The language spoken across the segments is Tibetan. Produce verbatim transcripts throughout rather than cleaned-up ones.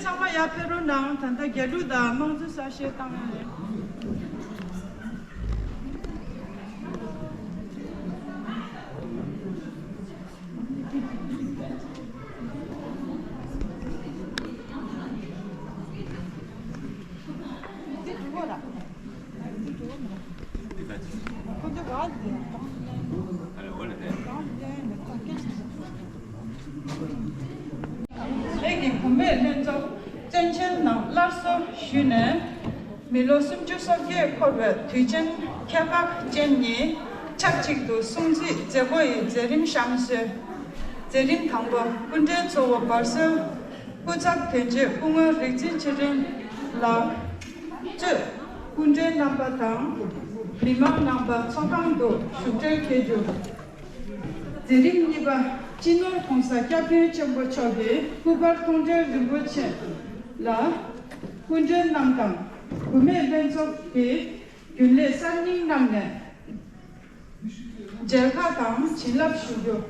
ཚང་མ་ཡར་ཕེབས་རོགས་གནང་། ད་ལྟ་རྒྱལ་གླུ་དང་དམངས་གཙོའི་གསལ་བཤད་བཏང་ཡ་རེད། ལས་ཀྱི་བུད་མེད་ལྷན་ཚོགས་བཙན་བྱོལ་ནང་སླར་གསོ་ཞུས་ནས། མི་ལོ་སུམ་ཅུ་སོ་བརྒྱད་འཁོར་བའི་དུས་ཆེན་ཁྱད་འཕགས་ཅན་ཉིད་ཆབས་ཅིག་ཏུ་སྲུང་བརྩི་མཛད་སྒོ་ཡི་མཛད་རིམ་བཞེངས་སྲོལ། མཛད་རིམ་དང་པོ་སྐུ་མགྲོན་གཙོ་བོ་འབར་གསོལ་སྐུ་ཚབ་དོན་གཅོད་སྐུ་ངོ་རིག་འཛིན་ཆོས་སྒྲོན་ལགས་གཙོས་སྐུ་མགྲོན་རྣམ་པ་དང་མི་མང་རྣམ་པ་ཚོགས་ཁང་དུ་བཞུགས་གྲལ་འཁེལ་རྒྱུ། མཛད་རིམ་གཉིས་པ་སྤྱི་ནོར་༸གོང་ས་༸སྐྱབས་མགོན་ཆེན་པོ་མཆོག་གི་སྐུ་པར་མཐོང་གྲོལ་རིན་པོ་ཆེ་ལ་སྐུ་མགྲོན་རྣམས་དང་བུད་མེད་ལྷན་ཚོགས་ཀྱི་རྒྱུན་ལས་གསར་རྙིང་རྣམས་ནས་མཇལ་ཁ་དང་བྱིན་རླབས་ཞུ་རྒྱུ།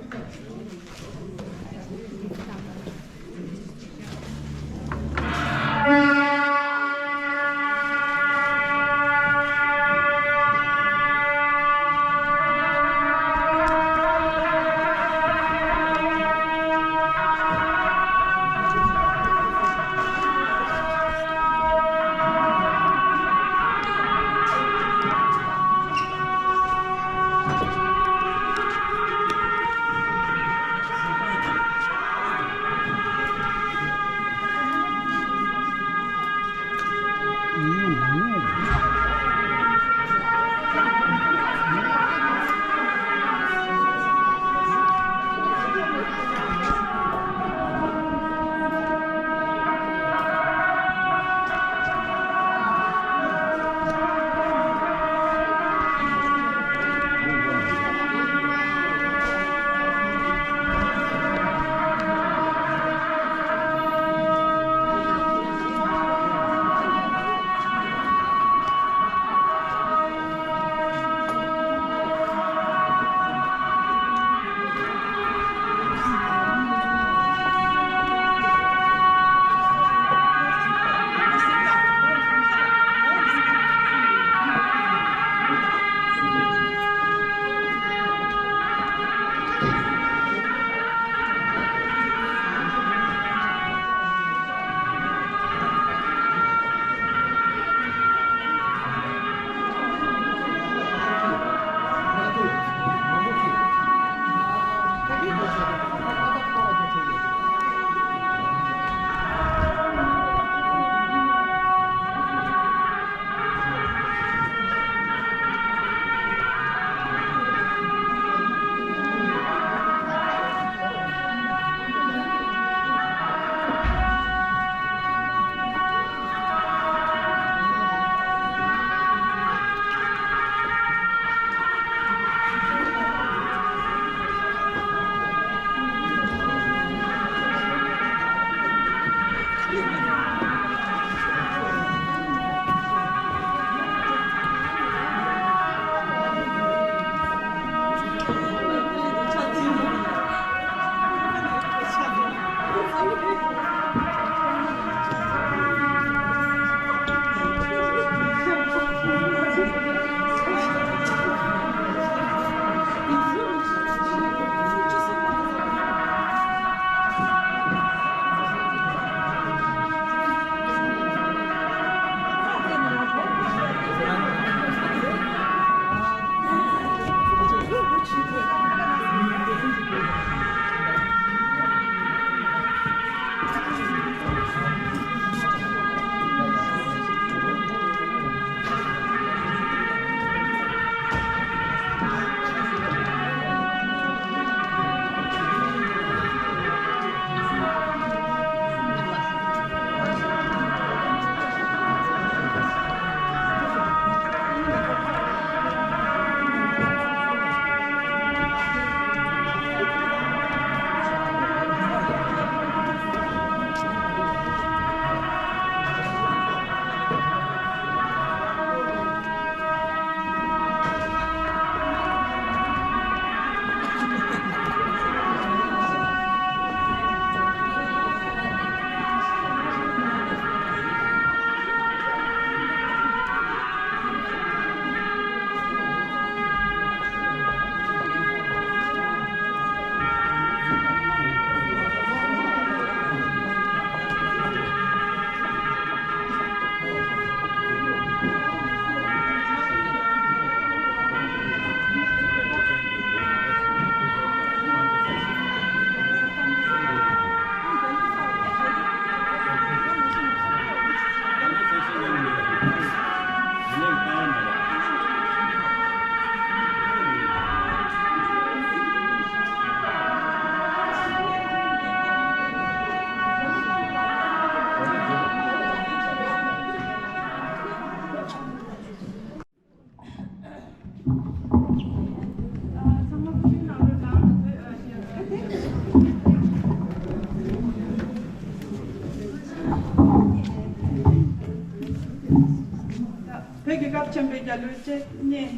བོད་ཀྱི་སྐབས་ཆེན་པོའི་རྒྱལ་གླུ་བཅས་བརྙན།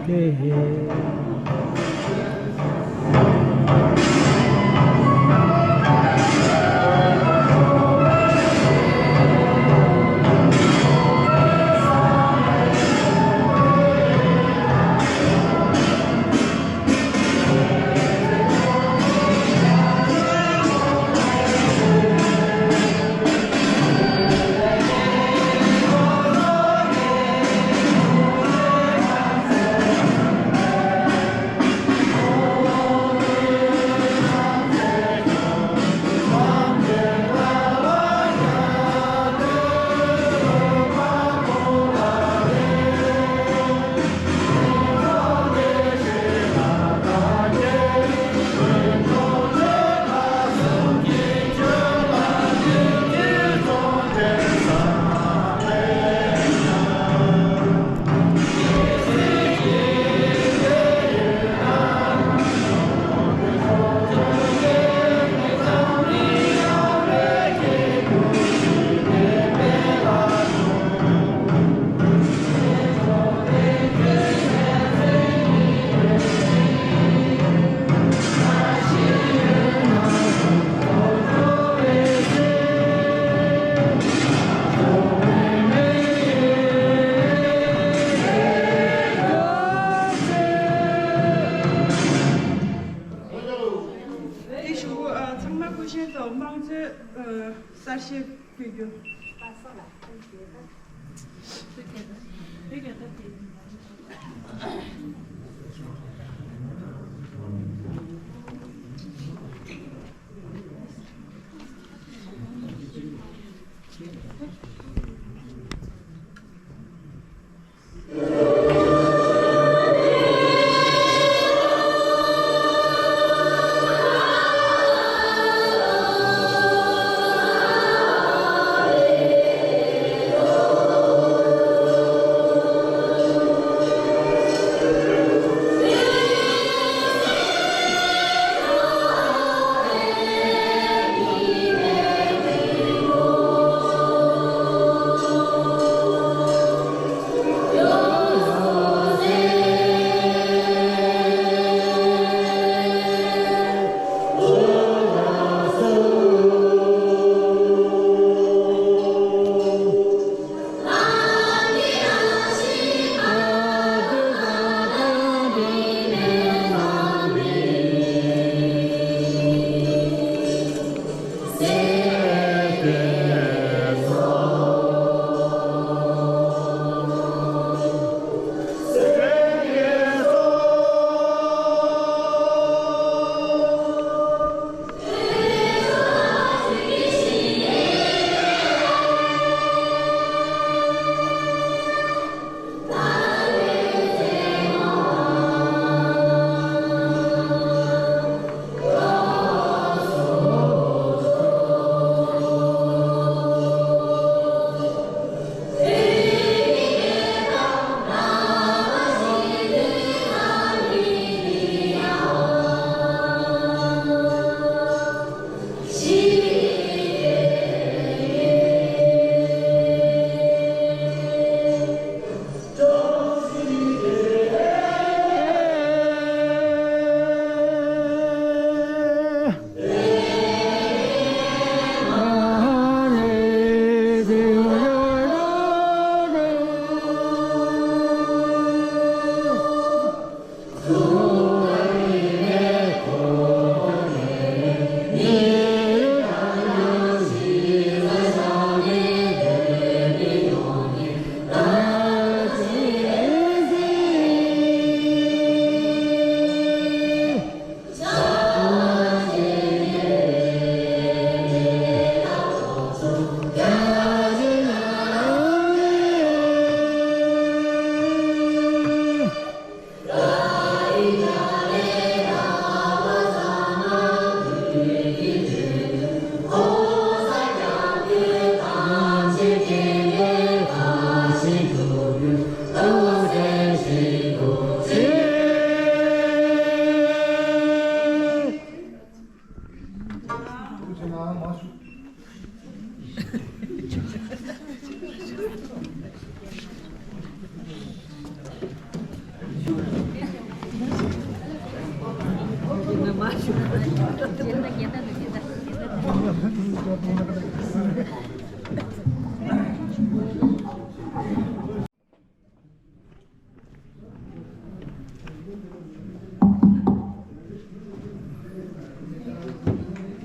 དེ་ཞུ། ཨ། ཚང་མ་སྐུ་བཞེངས་ཐོག་དམངས་གཙོའི་ཨ་གསལ་བཤད་ཕུལ་རྒྱུ།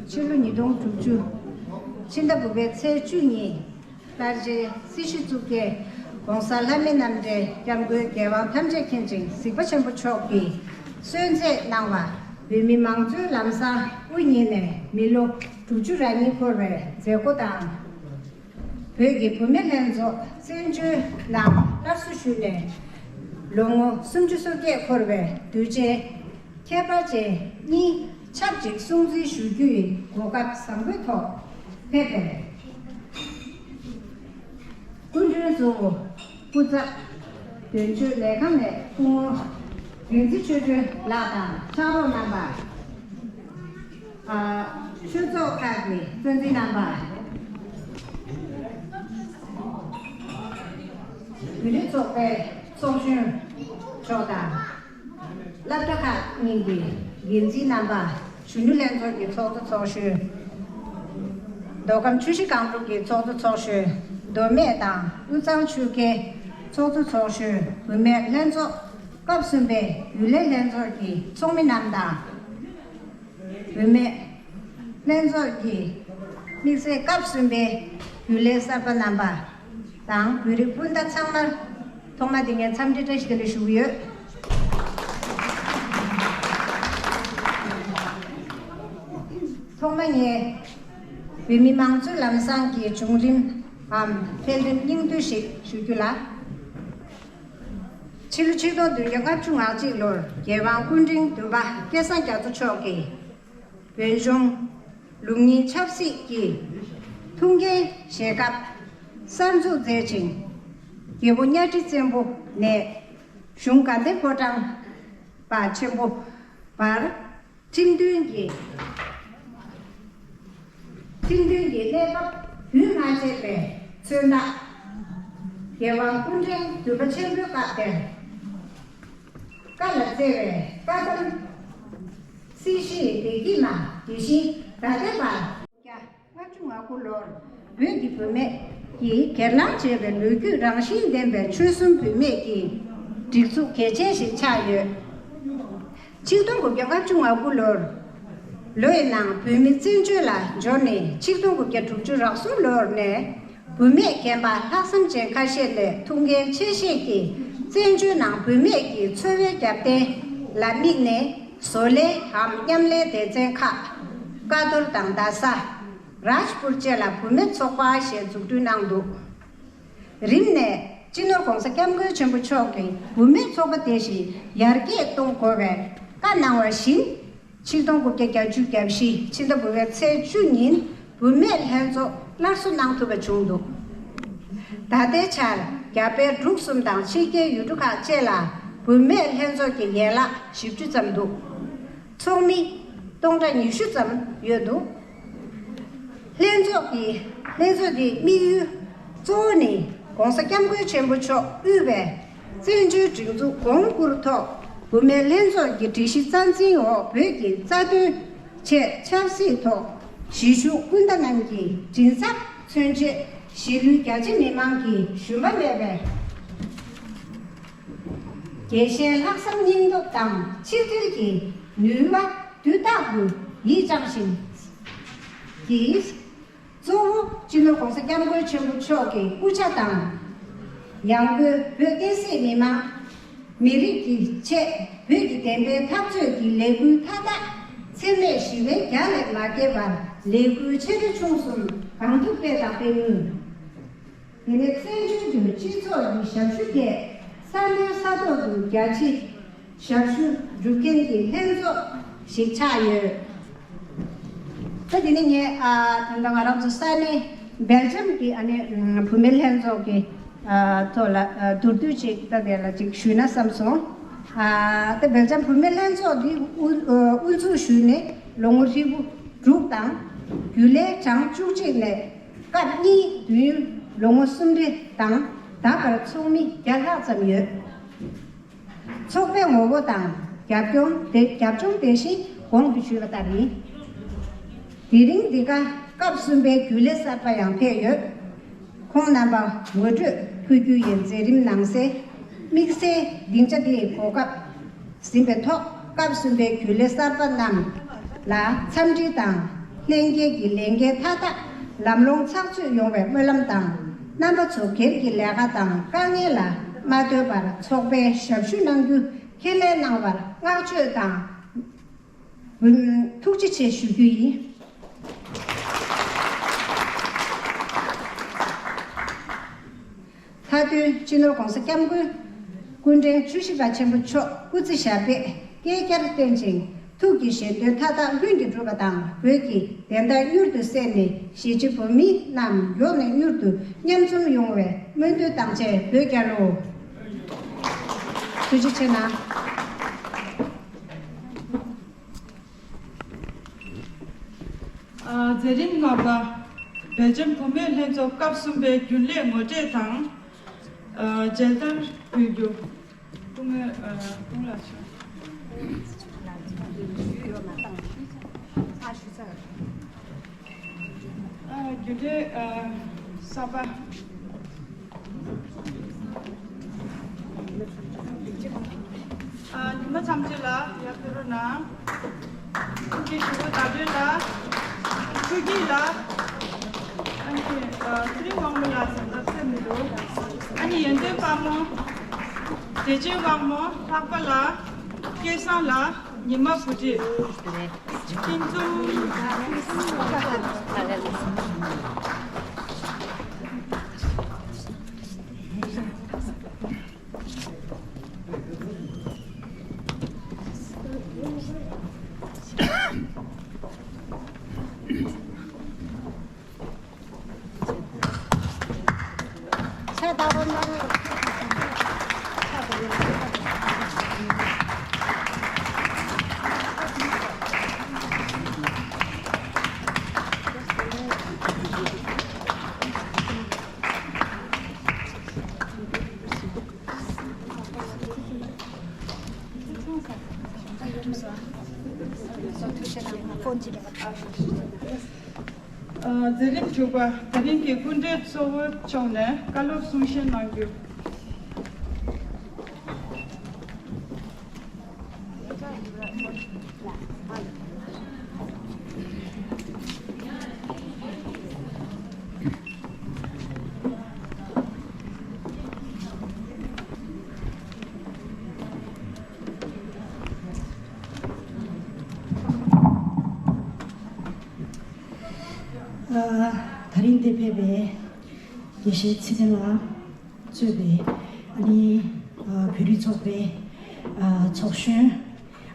ཕྱི་ལོ་ཉིས་སྟོང་དྲུག་ཅུ། ཕྱི་ཟླ་དགུ་པའི་ཚེས་བཅུ་ཉིན། ལྷར་བཅས་སྲི་ཞུ་གཙུག་རྒྱན་༸གོང་ས་ལྷ་མི་རྣམ་འདྲེན་༸སྐྱབས་མགོན་རྒྱལ་དབང་ཐམས་ཅད་མཁྱེན་ཅིང་གཟིགས་པ་ཆེན་པོ་མཆོག་གིས་གསོལ་མཛད་གནང་བ། བོད་མི་མང་གཙོའི་ལམ་བཟང་དབུ་བརྙེས་ནས་མི་ལོ་དྲུག་ཅུ་རེ་གཉིས་འཁོར་བའི་མཛད་སྒོ་དང་། བོད་ཀྱི་བུད་མེད་ལྷན་ཚོགས་བཙན་བྱོལ་ནང་སླར་གསོ་ཞུས་ནས་ལོ་ངོ་སུམ་ཅུ་སོ་བརྒྱད་འཁོར་བའི་དུས་ཆེན་ཁྱད་པར་ཅན་གཉིས་ཆབས་ཅིག་སྲུང་བརྩི་ཞུ་རྒྱུ་ཡི་གོ་སྐབས་བཟང་པོའི་ཐོག་ཕེབས་པའི་སྐུ་མགྲོན་གཙོ་བོ་སྐུ་ཚབ་དོན་གཅོད་ལས་ཁང་ནས་སྐུ་ངོ་རིག་འཛིན་ཆོས་སྒྲོན་ལགས་དང་ཕྱག་རོགས་རྣམ་པ། ཨ། ཆོས་ཚོགས་ཁག་གི་གཙོ་འཛིན་རྣམ་པ། བོད་རིགས་ཚོགས་པའི་ཚོགས་གཞོན་མཆོག་དང་། སློབ་གྲྭ་ཁག་གཉིས་ཀྱི་འགན་འཛིན་རྣམ་པ། གཞོན་ནུ་ལྷན་ཚོགས་ཀྱི་ཚོགས་གཙོ་ཚོགས་གཞོན། མདོ་ཁམས་ཆུ་བཞི་སྒང་དྲུག་གི་ཚོགས་གཙོ་ཚོགས་གཞོན། མདོ་སྨད་དང་དབུས་གཙང་ཆོལ་ཁའི་ཚོགས་གཙོ་ཚོགས་གཞོན། བུད་མེད་ལྷན་ཚོགས་སྐབས་གསུམ་པའི་རྒྱུན་ལས་ལྷན་ཚོགས་ཀྱི་ཚོགས་མི་རྣམས་དང་། བུད་མེད་ལྷན་ཚོགས་ཀྱི་དམིགས་བསལ་སྐབས་གསུམ་པའི་རྒྱུན་ལས་གསར་པ་རྣམ་པ་དང་བོད་རིགས་སྤུན་ཟླ་ཚང་མར་ཐོག་མ་དེ་ངས་འཚམས་འདྲི་བཀྲ་ཤིས་བདེ་ལེགས་ཞུ་གི་ཡོད། ཐོག་མ་ངས་བོད་མི་མང་གཙོའི་ལམ་བཟང་གི་བྱུང་རིམ་འམ་འཕེལ་རིམ་སྙིང་བསྡུས་ཤིག་ཞུ་རྒྱུ་ལ། ཕྱི་ལོ་ཆིག་སྟོང་བདུན་བརྒྱ་ལྔ་བཅུ་ང་གཅིག་ལོར་རྒྱལ་དབང་སྐུ་ཕྲེང་བདུན་པ་སྐལ་བཟང་རྒྱ་མཚོ་མཆོག་གིས་བོད་ལྗོངས་ལུགས་གཉིས་ཆབ་སྲིད་ཀྱི་ཐུགས་འགན་བཞེས་སྐབས་གསར་འཛུགས་མཛད་ཅིང་། རྒྱལ་པོ་གཉའ་ཁྲི་བཙན་པོ་ནས་གཞུང་དགའ་ལྡན་ཕོ་བྲང་པ་ཆེན་པོ་བར། ཁྲིམས་མཐུན་གྱི། ཁྲིམས་མཐུན་གྱི་གནས་བབ་རྒྱུན་མ་ཆད་པའི་མཚོན་རྟགས། རྒྱལ་དབང་སྐུ་ཕྲེང་བདུན་པ་ཆེན་པོའི་སྐབས་དེར་བཀའ་ལ་བསྩལ་བའི་བཀའ་གདམས་སྲིད་ཞིའི་བདེ་སྐྱིད་མ་དེ་བཞིན་ད་ལྟའི་བར། ལྔ་བཅུ་ང་དགུ་ལོར་བོད་ཀྱི་བུད་མེད་ཀྱིས་སྒེར་ལངས་བྱས་པའི་ལོ་རྒྱུས་རང་བཞིན་ལྡན་པའི་ཆོལ་གསུམ་བུད་མེད་ཀྱི་སྒྲིག་འཛུགས་གལ་ཆེན་ཞིག་ཆགས་ཡོད། ཆིག་སྟོང་དགུ་བརྒྱ་ལྔ་བཅུ་ང་དགུ་ལོར། ལོའི་ནང་བོད་མི་བཙན་བྱོལ་ལ་འབྱོར་ནས་ཆིག་སྟོང་དགུ་བརྒྱ་དྲུག་ཅུ་རེ་གསུམ་ལོར་ནས་བུད་མེད་རྒན་པ་ལྷག་བསམ་ཅན་ཁ་ཤས་ལས་ཐུགས་འགན་ཆེ་བཞེས་ཀྱིས་བཙན་བྱོལ་ནང་བུད་མེད་ཀྱི་འཚོ་བའི་རྒྱབ་རྟེན་ལ་དམིགས་ནས་བཟོ་ལས་འམ་མཉམ་ལས་སྡེ་ཚན་ཁག་ཀ་རྡོར་དང་རྡ་ས། རཱཇ་པུར་བཅས་ལ་བུད་མེད་ཚོགས་པ་ཞེས་འཛུགས་སྐྲུན་གནང་འདུག་རིམ་ནས་སྤྱི་ནོར་༸གོང་ས་༸སྐྱབས་མགོན་ཆེན་པོ་མཆོག་གིས་བུད་མེད་ཚོགས་པ་དེ་བཞིན་ཡར་རྒྱས་གཏོང་དགོས་པའི་བཀའ་གནང་བ་བཞིན། ཆིག་སྟོང་དགུ་བརྒྱ་བརྒྱད་ཅུ་གྱ་བཞི་ཕྱི་ཟླ་དགུ་པའི་ཚེས་བཅུ་ཉིན་བུད་མེད་ལྷན་ཚོགས་སླར་གསོ་གནང་ཐུབ་པ་བྱུང་འདུག་ད་ལྟའི་ཆར་རྒྱ་བལ་འབྲུག་གསུམ་དང་ཕྱི་རྒྱལ་ཡུལ་གྲུ་ཁག་བཅས་ལ་བུད་མེད་ལྷན་ཚོགས་ཀྱི་ཡན་ལག་བཞི་བཅུ་ཙམ་འདུག་ཚོགས་མི་སྟོང་ཕྲག་ཉི་ཤུ་ཙམ་ཡོད་འདུག་ལྷན་ཚོགས་ཀྱི་ལྷན་ཚོགས་འདིའི་དམིགས་ཡུལ་གཙོ་བོ་ནི་༸གོང་ས་༸སྐྱབས་མགོན་ཆེན་པོ་མཆོག་དབུས་པའི་བཙན་བྱོལ་སྒྲིག་འཛུགས་གོང་བཀུར་ཐོག་བུད་མེད་ལྷན་ཚོགས་ཀྱི་སྒྲིག་གཞི་རྩ་འཛིན་འོག་བོད་ཀྱི་རྩ་དོན་ཆེད་ཆབ་སྲིད་ཐོག་གཞིས་བཞུགས་སྤུན་ཟླ་རྣམས་ཀྱི་མགྲིན་ཚབ་མཚོན་ཆེད་གཞིས་ལུས་རྒྱ་ཆེ་མི་མང་གི་ཞུམ་པ་མེད་པའི་རྒྱལ་ཞེན་ལྷག་བསམ་སྙིང་སྟོབས་དང་ཆིག་སྒྲིལ་གྱི་ནུས་པ་དུས་རྟག་ཏུ་ཡིད་བཅངས་ཤིང་། གིས། གཙོ་བོ་སྤྱི་ནོར་༸གོང་ས་༸སྐྱབས་མགོན་ཆེན་པོ་མཆོག་གི་སྐུ་ཕྱྭ་དང་། ཡང་སྒོས་བོད་བསྟན་སྲིད་མི་མང་མི་རིགས་ཀྱི་ཆེད་བོད་ཀྱི་བདེན་པའི་འཐབ་རྩོད་ཀྱི་ལས་འགུལ་མཐའ་དག་འཚེ་མེད་ཞི་བའི་རྒྱ་ལས་མ་བརྒལ་བར་ལས་འགུལ་ཆེ་འབྲིང་ཆུང་གསུམ་གང་ཐུབ་སྤེལ་དང་སྤེལ་མུས། དེ་ནས་བཙན་བྱོལ་དུ་སྤྱི་ཚོགས་ཀྱི་ཞབས་ཞུ་དེ་ས་གནས་ས་ཐོག་ཏུ་རྒྱ་ཆེའི་ཞབས་ཞུ་སྒྲུབ་མཁན་གྱི་ལྷན་ཚོགས་ཤིག་ཆགས་ཡོད། ད་དེ་ནས་ངས་ཨ་ད་ལྟ་ང་རང་ཚོ་ས་གནས་སྦེལ་ཇམ་གྱི་ཨ་ནི་བུད་མེད་ལྷན་ཚོགས་ཀྱི་ཨ་ཐོག་ལ་ཨ་མདོར་བསྡུས་ཅིག་ད་དེ་ལ་ཅིག་ཞུས་ན་བསམ་སོང་། ཨ་ད་སྦེལ་ཇམ་བུད་མེད་ལྷན་ཚོགས་འདི་དབུ་ཨ་དབུ་འཛུགས་ཞུས་ནས་ལོ་ངོ་ཧྲིལ་པོ་དྲུག་དང་ རྒྱུན་ལས་གྲངས་བཅུ་གཅིག་ནས་སྐབས་གཉིས་བདུན་ལོ་ངོ་སུམ་རེ་དང་ད་བར་ཚོགས་མི་བརྒྱ་ལྷག་ཙམ་ཡོད། ཚོགས་པའི་ངོ་བོ་དང་རྒྱབ་སྐྱོར་དེ་རྒྱབ་ལྗོངས་དེ་བཞིན་གོང་དུ་ཞུས་པ་ལྟར་ཡིན། དེ་རིང་འདི་ག་སྐབས་གསུམ་པའི་རྒྱུན་ལས་གསར་པ་ཡང་ཕེབས་ཡོད། ཁོང་རྣམ་པ་ངོ་སྤྲོད་ཕུལ་རྒྱུ་ཡི་མཛད་རིམ་ནང་གསལ་དམིགས་བསལ་སྡིངས་ཆ་འདིའི་གོ་སྐབས་ཟིན་པའི་ཐོག་སྐབས་གསུམ་པའི་རྒྱུན་ལས་གསར་པ་རྣམས་ལ་འཚམས་འདྲི་དང་ལྷན་རྒྱས་ཀྱི་ལས་འགན་མཐའ་དག་ལམ་ལྷོང་ཚགས་ཚུད་ཡོང་བའི་སྨོན་ལམ་དང་རྣམ་པ་ཚོ་སྒེར་གྱི་ལས་ཀ་དང་དཀའ་ངལ་ལ་མ་ལྟོས་པར་ཚོགས་པའི་ཞབས་ཞུ་གནང་རྒྱུ་ཁས་ལེན་གནང་བར་བསྔགས་བརྗོད་དང་ཐུགས་རྗེ་ཆེ་ཞུ་རྒྱུ་ཡིན། མཐའ་དོན་སྤྱི་ནོར་༸གོང་ས་༸སྐྱབས་མགོན་སྐུ་ཕྲེང་བཅུ་བཞི་པ་ཆེན་པོ་མཆོག་སྐུ་ཚེ་ཞབས་པད་བསྐལ་བརྒྱར་བརྟན་ཅིང་ཐུགས་ཀྱི་བཞེད་དོན་མཐའ་དག་ལྷུན་གྱིས་གྲུབ་པ་དང་བོད་ཀྱི་བདེན་མཐའ་མྱུར་དུ་གསལ་ནས་གཞིས་བྱེས་བོད་མི་རྣམས་མགྱོགས་ནས་མྱུར་དུ་མཉམ་འཛོམས་ཡོང་བའི་སྨོན་འདུན་དང་བཅས་བོད་རྒྱལ་ལོ། ཐུགས་རྗེ་ཆེ་གནང་། མཛད་རིམ་ལྔ་པ། སྦེལ་ཇམ་བུད་མེད་ལྷན་ཚོགས་སྐབས་གསུམ་པའི་རྒྱུན་ལས་ངོ་སྤྲོད་དང་། མཇལ་དར་ཕུལ་རྒྱུ། སྐུ་ངོ་སྐུ་ངོ་ལགས་ཞུ། རྒྱུན་ལས་གསར་པ། ཉི་མ་ཚང་ཆེ་ལགས་ཡར་ཕེབས་རོགས་གནང་། ཐུགས་རྗེ་ཆེ། ཞུ་བོ་ཟླ་སྒྲོན་ལགས། ཆོས་སྐྱིད་ལགས། ཨ་ནི་ཚེ་རིང་དབང་མོ་ལགས་ཟེར་ན་ཕེབས་མི་འདུག་ཨ་ནི་ཡོན་ཏན་དཔལ་མོ། བདེ་ཆེན་དབང་མོ། ལྷག་པ་ལགས། སྐལ་བཟང་ལགས། ཉི་མ་བུ་ཁྲིད། ཁྱིམ་ཚང་མཛད་རིམ་དྲུག་པ། ད་རིང་གི་སྐུ་མགྲོན་གཙོ་བོ་མཆོག་ནས་བཀའ་སློབ་གསུང་བཤད་གནང་རྒྱུ། ཨ། ད་རིང་འདིར་ཕེབས་པའི་དགེ་བཤེས་ཚེ་རིང་ལགས་གཙོས་པའི་ཨ་ནི་ཨ་བོད་རིགས་ཚོགས་པའི་ཨ་ཚོགས་གཞོན།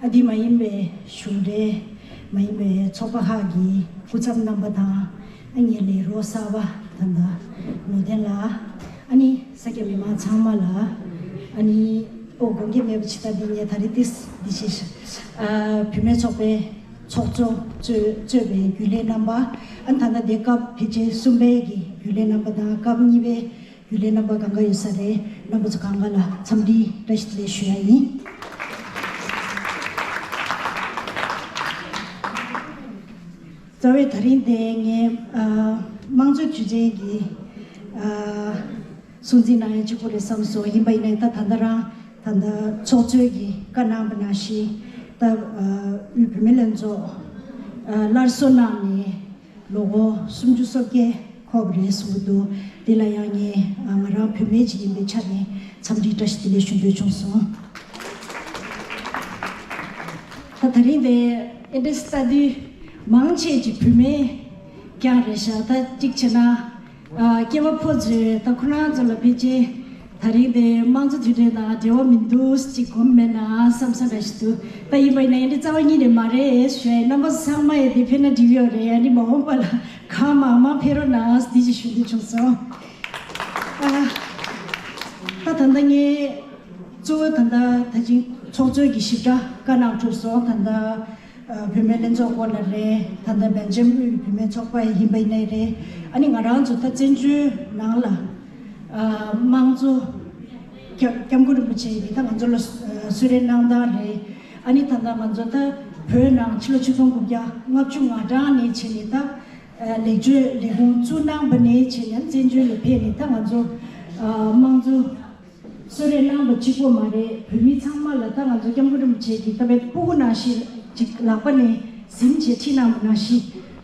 ཨ་འདི་མ་ཡིན་པའི་གཞུང་འབྲེལ་མ་ཡིན་པའི་ཚོགས་པ་ཁག་གི་སྐུ་ཚབ་རྣམ་པ་དང་། ཨ་ངའི་ལས་རོགས་གསར་པ་ད་ལྟ་ནོར་ལྡན་ལགས། ཨ་ནི་ས་སྐྱ་མི་མང་ཚང་མ་ལ། ཨ་ནི་ཨོ་དགོངས་འགལ་མེད་པ་ཅིག་ད་འདི་ངས་ད་རེས་ཏིས་འདི་ཞེས་ཨ་བུད་མེད་ཚོགས་པའི་ཚོགས་གཙོ་གཙོས་གཙོས་པའི་རྒྱུན་ལས་རྣམ་པ། ཨ་ནི་ད་ལྟ་འདི་སྐབས་ཕལ་ཆེར་གསུམ་པའི་གི་རྒྱུན་ལས་རྣམ་པ་དང་སྐབས་གཉིས་པའི་རྒྱུན་ལས་རྣམ་པ་གང་ག་ཡོད་ས་རེད། རྣམ་པ་ཚོ་གང་ག་ལ་འཚམས་འདྲི་བཀྲ་ཤིས་བདེ་ལེགས་ཞུ་ཡ་ཡིན། རྩ་བའི་ད་རིང་དེ་ངས་ཨ་དམངས་གཙོའི་དུས་ཆེན་གྱི་ཨ་སྲུང་བརྩི་གནང་ཡ་གཅིག་པོ་རེད་བསམ་སོང་། ཡིན་པ་ཡིན་ནའི་ད་ད་ལྟ་རང་ད་ལྟ་ཚོགས་གཙོས་ཀྱི་བཀའ་གནང་བ་ནང་བཞིན་ད་ཨ་དབུས་བུད་མེད་ལྷན་ཚོགས་ཨ་སླར་གསོ་གནང་ནས། ལོ་ངོ་སུམ་ཅུ་སོ་བརྒྱད་འཁོར་བ་རེད་གསུང་གི་འདུག་དེ་ལ་ཡང་ངས་ཨ་ང་རང་བུད་མེད་ཅིག་ཡིན་པའི་ཆ་ནས་འཚམས་འདྲི་བཀྲ་ཤིས་བདེ་ལེགས་ཞུ་འདོད་བྱུང་སོང་། ད་ད་རིང་དེ་ཨེ་འདྲ་སྟ་དུས་མང་ཆེ་ཅིག་བུད་མེད་རྐྱང་རེད་ཤག་ད་གཅིག་བྱས་ན། ཨ་སྐྱེ་བ་ཕོ་ཚོས་ད་ཁོ་རང་ཚོ་ལ་ཕལ་ཆེར་ད་རིང་དེ་དམངས་གཙོ་དུས་དྲན་དང་འབྲེལ་བ་མི་འདུག་ཅིག་གོམས་མེད་ན་བསམ་ས་འདྲ་ཞིག་འདུག་ད་ཡིན་པ་ཡིན་ན་ཡིན་འདི་རྩ་བ་ཉིད་ནས་མ་རེད་ཞུ་ཡ་ཡིན། རྣམ་པ་ཚང་མ་ཡི་དེ་ཕེབས་ན་འགྲིག་ཡོད་རེད། ཡ་འདི་མ་འོངས་པ་ལ་གང་མང་མང་ཕེབས་རོགས་གནང་འདི་ཅིག་ཞུ་འདོད་བྱུང་སོང་། ཨ་ད་ད་ལྟ་ངས་གཙོ་བོ་ད་ལྟ་ད་ཅིང་ཚོགས་གཙོས་ཀྱི་ཞིབ་ཕྲ་བཀའ་གནང་གྲུབ་སོང་། ད་ལྟ། བུད་མེད་ལྷན་ཚོགས་སྐོར་ལ་རེད། ད་ལྟ་སྦེལ་ཇམ་དབུས་བུད་མེད་ཚོགས་པ་ཡིན་པ་ཡིན་ནའི་རེད། ཨ་ནི་ང་རང་ཚོ་ད་བཙན་བྱོལ་ནང་ལ་དམངས་གཙོ་སྐྱབས་སྐྱབས་མགོན་རིན་པོ་ཆེ་གིས་ད་ང་ཚོ་ལ་གསོལ་རས་གནང་སྟངས་རེད། ཨ་ནི་ད་ལྟ་ང་ཚོ་ད་བོད་ནང་ཕྱི་ལོ་ཆིག་སྟོང་དགུ་བརྒྱ་ལྔ་བཅུ་ང་གྲངས་ནས་བྱས་ནས་ད་ལེགས་བཅོས་ལས་ཁུངས་བཙུགས་གནང་པ་ནས་བྱས་ནས་བཙན་བྱོལ་ལ་ཕེབས་ནས་ད་ང་ཚོ་དམངས་གཙོ་གསོལ་རས་གནང་བ་གཅིག་པོ་མ་རེད། བོད་མི་ཚང་མ་ལ་ད་ང་ཚོ་སྐྱབས་མགོན་རིན་པོ་ཆེ་གིས་ད་བའི་སྤུ་གུ་ནང་བཞིན་ཅིག་ལག་པ་ནས་ཟིན་བྱས་ཁྲིད་གནང་བ་ནང་བཞིན་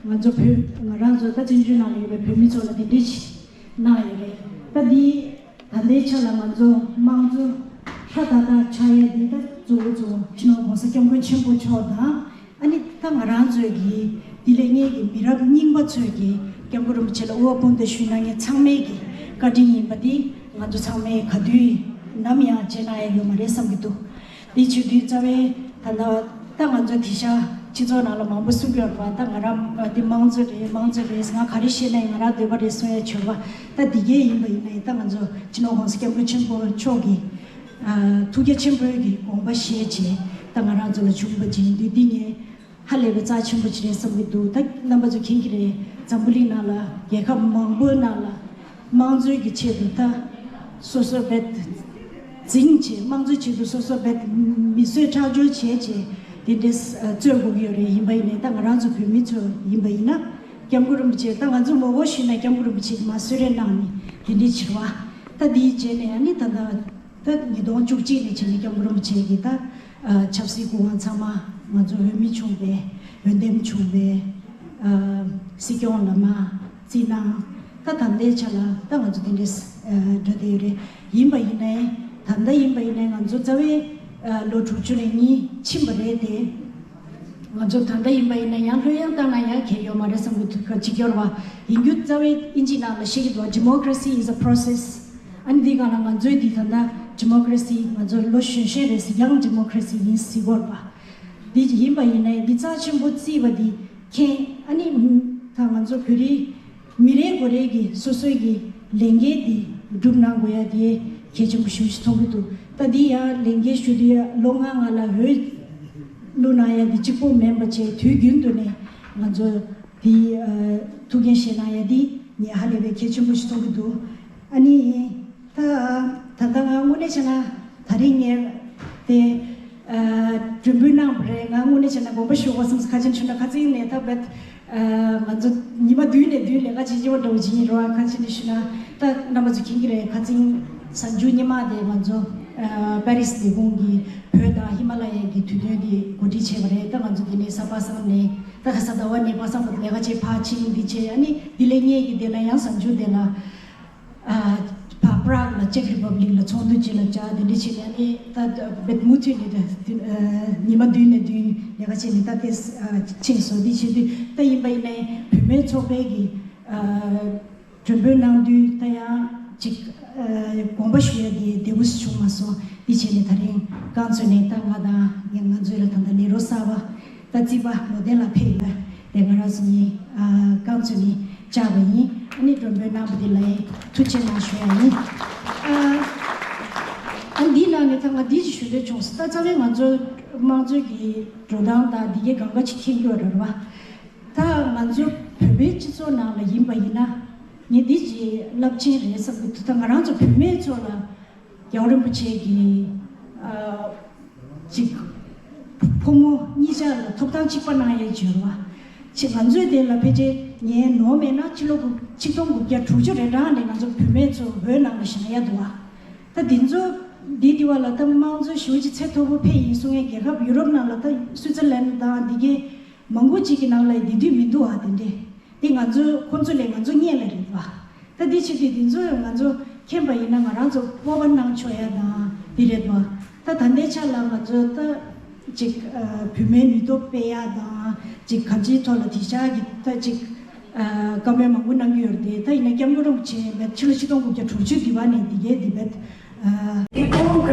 ང་ཚོ་བོད་ང་རང་ཚོ་ད་བཙན་བྱོལ་ནང་ལ་ཡོད་པའི་བོད་མི་ཚོ་ལ་དེ་འདྲས་ཅིག་གནང་ཡོད་རེད། ད་འདི་ད་ལྟའི་ཆ་ལ་ང་ཚོ་དམངས་གཙོ་ཧྲ་ཏག་ཏག་ཆགས་ཡས་འདི་ད་གཙོ་བོ་གཙོ་བོ་སྤྱི་ནོར་༸གོང་ས་༸སྐྱབས་མགོན་ཆེན་པོ་མཆོག་དང་། ཨ་ནི་ད་ང་རང་ཚོས་ཀྱི་འདི་ལས་ངེད་ཀྱི་མི་རབས་རྙིང་པ་ཚོས་ཀྱི་སྐྱབས་མགོན་རིན་པོ་ཆེ་ལ་དབུ་བ་དཔུང་འདེགས་ཞུ་གནང་མཁན་ཚང་མའི་གི་བཀའ་དྲིན་ཡིན་པ་འདི་ང་ཚོ་ཚང་མས་ག་དུས་ནམ་ཡང་བརྗེད་གནང་ཡ་ཡོད་མ་རེད་བསམ་གྱི་འདུག་འདི་བྱེད་དུས་རྩ་བའི་ད་ལྟ་ད་ང་ཚོ་དེ་ཤ་སྤྱི་ཚོགས་ནང་ལ་མང་པོ་གསུང་གི་ཡོད་པ། ད་ང་རང་འདི་དམངས་གཙོ་རེད། དམངས་གཙོ་རེད། ང་ག་རེ་བཤད་ན་ཡང་ང་རང་འདོད་པ་རེད་གསུང་ཡ་བྱོས་པ། ད་འདི་གས་ཡིན་པ་ཡིན་ན་ཡང་ད་ང་ཚོ་སྤྱི་ནོར་༸གོང་ས་༸སྐྱབས་མགོན་ཆེན་པོ་མཆོག་གི་ཐུགས་རྒྱ་ཆེན་པོའི་གི་དགོངས་པ་བཞེས་བྱས་ད་ང་རང་ཚོ་ལ་བྱུང་བ་ཅིག་ཡིན་དུས་འདི་ངས་ཧ་ལས་པའི་རྩ་ཆེན་པོ་ཅིག་རེད་བསམ་གྱི་འདུག་ད་རྣམ་པ་ཚོ་མཁྱེན་གྱི་རེད། འཛམ་བུ་གླིང་ནང་ལ་རྒྱལ་ཁབ་མང་པོའི་ནང་ལ་དམངས་གཙོའི་གི་ཆེད་དུ་ད་སོ་སོ་བེད་འཛིང་བྱས། དམངས་གཙོའི་ཆེད་དུ་སོ་སོ་བེད་མི་གསོད་ཁྲག་སྦྱོར་བྱས་བྱས་དེ་འདྲས་རྩོད་དགོས་ཀྱི་ཡོད་རེད། ཡིན་པ་ཡིན་ནའི་ད་ང་རང་ཚོ་བོད་མི་ཚོ་ཡིན་པ་ཡིན་ན་སྐྱབས་མགོན་རིན་པོ་ཆེ་ད་ང་ཚོ་ངོ་རྒོལ་ཞུས་ན་སྐྱབས་མགོན་རིན་པོ་ཆེ་གིས་མར་གསོལ་རས་གནང་ནས་དེ་འདྲས་བྱེད་པ། ད་འདིའི་རྗེས་ནས་ཨ་ནི་ད་ད། ད་ཉིས་སྟོང་བཅུ་གཅིག་ནས་བྱས་ནས་སྐྱབས་མགོན་རིན་པོ་ཆེ་གིས་ད་ཨ་ཆབ་སྲིད་སྐུ་དབང་ཚང་མ་ང་ཚོ་འོས་མི་བྱུང་བའི་འོས་འདེམས་བྱུང་བའི་ཨ་སྲིད་སྐྱོང་ལ་མ་རྩིས་གནང་། ད་ད་ལྟའི་ཆ་ལ་ད་ང་ཚོ་དེ་འདྲས་ཨ་འགྲོ་བསྡད་ཡོད་རེད། ཡིན་པ་ཡིན་ནའི་ད་ལྟ་ཡིན་པ་ཡིན་ནའི་ང་ཚོ་རྩ་བའི་ཨ་ལོ་དྲུག་ཅུ་རེ་གཉིས་ཕྱིན་པ་རེད་དེ། ང་ཚོ་ད་ལྟ་ཡིན་པ་ཡིན་ན་ཡང་ལྷོད་ཡངས་བཏང་ན་ཡང་གལ་ཡོད་མ་རེད་བསམ་གྱི་འདུག་གཅིག་གྱུར་བ་ཡིན་རྒྱུ་རྩ་བའི་ཨིན་ཇི་ནང་ལ་བཤད་ཀྱི་འདུག Democracy is a process. ཨ་ནི་འདི་སྒང་ལ་ང་ཚོའི་འདི་ད་ལྟ་Democracy ང་ཚོ་ལོ་གཞོན་གཞོན་རེད་ཟེར། Young Democracy ཡིན་ཟེར་གྱི་ཡོད་རེད་པ། འདི་ཡིན་པ་ཡིན་ན་འདི་རྩ་ཆེན་པོ་བརྩིས་པ་འདི་མཁྱེན། ཨ་ནི་ད་ང་ཚོ་བོད་རིགས་མི་རེ་ངོ་རེ་གིས་སོ་སོའི་གི་ལས་འགན་འདི་སྒྲུབ་གནང་དགོས་ཡ་དེ་གལ་ཆེན་པོ་ཞེ་པོ་ཅིག་མཐོང་གི་འདུག་ད་འདི་ཡང་ལས་འགན་ཞུ་དུས་ལོ་ལྔ་ལྔ་ལ་འོས་བླུགས་གནང་ཡ་འདི་གཅིག་པོ་མིན་པ་བྱས་དུས་རྒྱུན་དུ་ནས་ང་ཚོ་འདི་ཐུགས་འགན་བཞེས་གནང་ཡ་འདི་ངས་ཧ་ལས་པའི་གལ་ཆེན་པོ་ཞིག་མཐོང་གི་འདུག་ཨ་ནི་ད་ད་ལྟ་ང་དངོས་གནས་བྱས་ན་ད་རིང་ངས་དེ་མགྲོན་འབོད་གནང་བ་རེད། ང་དངོས་གནས་བྱས་ན་དགོངས་པ་ཞུ་དགོས་བསམ། ཁ་ཆེན་ཆུ་ན་ཁ་ཚིག་ནས་ད་བེད། ང་ཚོ་ཉི་མ་བདུན་ནས་བདུན་ལས་ཀ་བྱེད་ཀྱི་ཡོད་འདྲ་བོ་ཅིག་ཡིན་རེད་བ། ཁ་ཆེ་ནས་ཞུས་ན་ད་རྣམ་པ་ཚོ་མཁྱེན་གྱི་རེད། ཁ་ཚིག་གཟའ་མཇུག་ཉི་མ་དེ་ང་ཚོ་པེ་རིས་ལས་ཁུངས་ཀྱིས་བོད་དང་ཧི་མ་ལ་ཡའི་གི་དུས་སྟོན་དེ་གོ་སྒྲིག་བྱས་པ་རེད། ད་ང་ཚོ་དེ་ནས་གཟའ་པ་སངས་ནས་ད་གཟའ་ཟླ་བ་ནས་པ་སངས་བར་ལས་ཀ་བྱས་ཕར་ཕྱིན་འདི་བྱས། ཨ་ནི་དེ་ལས་ངེད་ཀྱི་དེ་ལ་ཡང་གཟའ་མཇུག་དེ་ལ། ཨ་ཕ་པྲག་ལ་ཅེག་རི་པབ་ལིག་ལ་ཚོགས་འདུ་ཅིག་ལ་བཅར། དེ་འདྲ་བྱས་ནས་ཨ་ནི་ད་བེད་མུ་མཐུད་ནས་ད་ཉི་མ་བདུན་ནས་བདུན་ལས་ཀ་བྱས་ནས་ད་དེ་ཕྱིན་སོང་། དེ་བྱེད་དུས་ད་ཡིན་པ་ཡིན་ནའི་བུད་མེད་ཚོགས་པའི་གི་ཨ་མགྲོན་འབོད་གནང་དུས་ད་ཡང་ཅིག་ཨ་དགོངས་པ་ཞུ་ཡ་དེ་བདེ་པོ་ཞིག་བྱུང་མ་སོང་། དེ་བྱས་ནས་ད་རིང་རྐང་བཙུགས་ནས་ད་ང་དང་ང་ཚོའི་ལ་ད་ད་ལས་རོགས་གསར་པ། ད་རྩིས་པ་ལོ་ལྡན་ལགས་ཕེབས་ཡོད་པ་དེ་ང་རང་ཚོ་གཉིས་ཨ་རྐང་བཙུགས་ནས་བཅར་བ་ཡིན། ཨ་ནི་མགྲོན་འབོད་གནང་བ་དེ་ལ་ཡང་ཐུགས་རྗེ་གནང་ཞུ་ཡ་ཡིན། ཨ་ཨ་འདིའི་ནང་ནས་ད་ང་འདི་ཅིག་ཞུ་འདོད་བྱུང་སོང་། ད་རྩ་བའི་ང་ཚོ་དམངས་གཙོའི་གི་འགྲོ་སྟངས་དང་འདི་གའི་གང་ག་ཅིག་མཁྱེན་གྱི་ཡོད་རེད་བ། ད་ང་ཚོ་བོད་པའི་སྤྱི་ཚོགས་ནང་ལ་ཡིན་པ་ཡིན་ན་ངས་འདི་ཅིག་རླབས་ཆེན་རེད་བསམ་གྱི་འདུག་ད་ང་རང་ཚོ་བུད་མེད་ཚོ་ལ། རྒྱལ་བ་རིན་པོ་ཆེ་གིས་ཨ་ཅིག་ཕོ་མོ་གཉིས་ཆ་ལ་ཐོབ་ཐང་གཅིག་པ་གནང་ཡས་བྱོས་ར་བ། ཅིག་ང་ཚོའི་དེ་ལ་ཕལ་ཆེར་ངའི་ནོར་མེད་ན་ཕྱི་ལོ་དགུ་ཆིག་སྟོང་དགུ་བརྒྱ་དྲུག་ཅུ་རེ་གྲངས་ནས་ང་ཚོ་བུད་མེད་ཚོ་བོད་ནང་ལ་བཞེངས་ཡ་འདུག་བ། ད་འདི་ཚོ་འདི་འདི་བ་ལ་ད་དམངས་གཙོ་ཞེ་པོ་ཅིག་ཚད་མཐོ་པོ་ཕེབས་ཡིན་གསུང་ཡས། རྒྱལ་ཁབ་ཡུ་རོབ་ནང་ལ་ད་སུའི་ཙར་ལན་དང་འདི་གའི་མང་པོ་ཅིག་གི་ནང་ལ་འདི་དུས་མི་འདུག་བ། དེ་འདྲས་འདི་ང་ཚོ་ཁོང་ཚོ་ལས་ང་ཚོ་སྔོན་ལ་རེད་བ། ད་འདི་བྱེད་དུས་འདི་ཚོ་ང་ཚོ་མཁྱེན་པ་ཡིན་ན་ང་རང་ཚོ་སྤོབས་པ་གནང་ཆོག་ཡ་དང་འདི་རེད་བ། ད་ད་ལྟའི་ཆ་ལ་ང་ཚོ་ད་ཅིག་ཨ་བུད་མེད་ནུས་སྟོབས་སྤེལ་ཡ་དང་ཅིག་གང་ཅིའི་ཐོག་ལ་དེང་སང་གི་ད་ཅིག་ཨ་བཀའ་མོལ་མང་པོ་གནང་གི་ཡོད་རེད་དེ། ད་ཡིན་ན་སྐྱབས་མགོན་རིན་པོ་ཆེ་བས་ཕྱི་ལོ་ཆིག་སྟོང་དགུ་བརྒྱ་དྲུག་ཅུ་འདི་བ་ནས་འདི་གའི་འདི་བས་ཨ།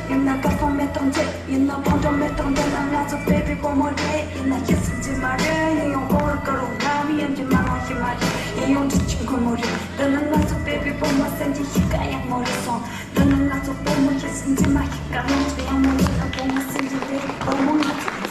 ཡིན་ན་དགའ་སོང་མེ་ཏོག་འབྱེད། ཡིན་ན་ཕོ་བྲང་མེ་ཏོག་འདི་ན་ང་ཚོ་བོད་པའི་བུ་མོ་རེད། ཡིན་ན་ཤེས་སུ་འཛིན་མ་རེད། ཡིན་ཡང་གོ་རུ་དཀར་རུ་ལམ་ཡན་གྱི་མ་ལོང་ཤི་མ་རེད། ཡིན་ཡང་འབྲི་ཆུ་འཁོར་མོ་རེད། འདི་ན་ང་ཚོ་བོད་པའི་བུ་མོ་སེམས་ཀྱི་གཤིས་ཀ་ཡག་མོ་རེད་སོང་། འདི་ན་ང་ཚོ་བུ་མོ་ཤེས་སུ་འཛིན་མ་གཤིས་ཀ་ལོང་ཆུ་ཡག་མོ་རེད། ན་བུ་མོ་སེམས་ཀྱི་འདི་རེད། བུ་མོ་ང་ཚོ།